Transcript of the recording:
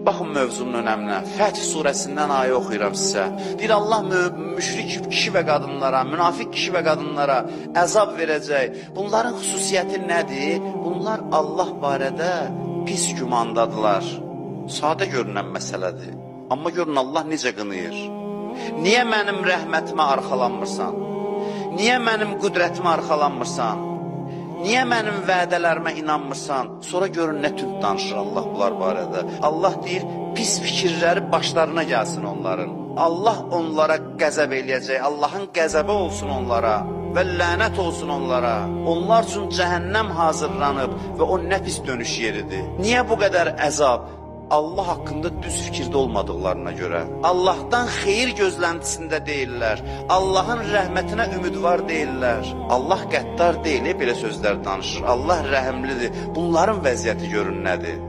Baxın mövzunun önəminə. Fəth surəsindən ayə oxuyuram sizə. Deyir Allah müşrik kişi və qadınlara, münafiq kişi və qadınlara əzab verəcək. Bunların xüsusiyyəti nədir? Bunlar Allah barədə pis gümandadılar. Sadə görünən məsələdir. Amma görün Allah necə qınayır. Niyə mənim rəhmətimə arxalanmırsan? Niyə mənim qüdrətimə arxalanmırsan? Niyə mənim vədələrimə inanmırsan? Sonra görün nə tünd danışır Allah bunlar barədə. Allah deyir, pis fikirləri başlarına gəlsin onların. Allah onlara qəzəb eləyəcək. Allahın qəzəbi olsun onlara və lənət olsun onlara. Onlar üçün cəhənnəm hazırlanıb və o nə pis dönüş yeridir. Niyə bu qədər əzab? Allah haqqında düz fikirdə olmadıqlarına görə. Allahdan xeyir gözləntisində deyirlər. Allahın rəhmətinə ümidvar deyirlər. Allah qəddar deyil, belə sözlər danışır. Allah rəhimlidir. Bunların vəziyyəti görün nədir?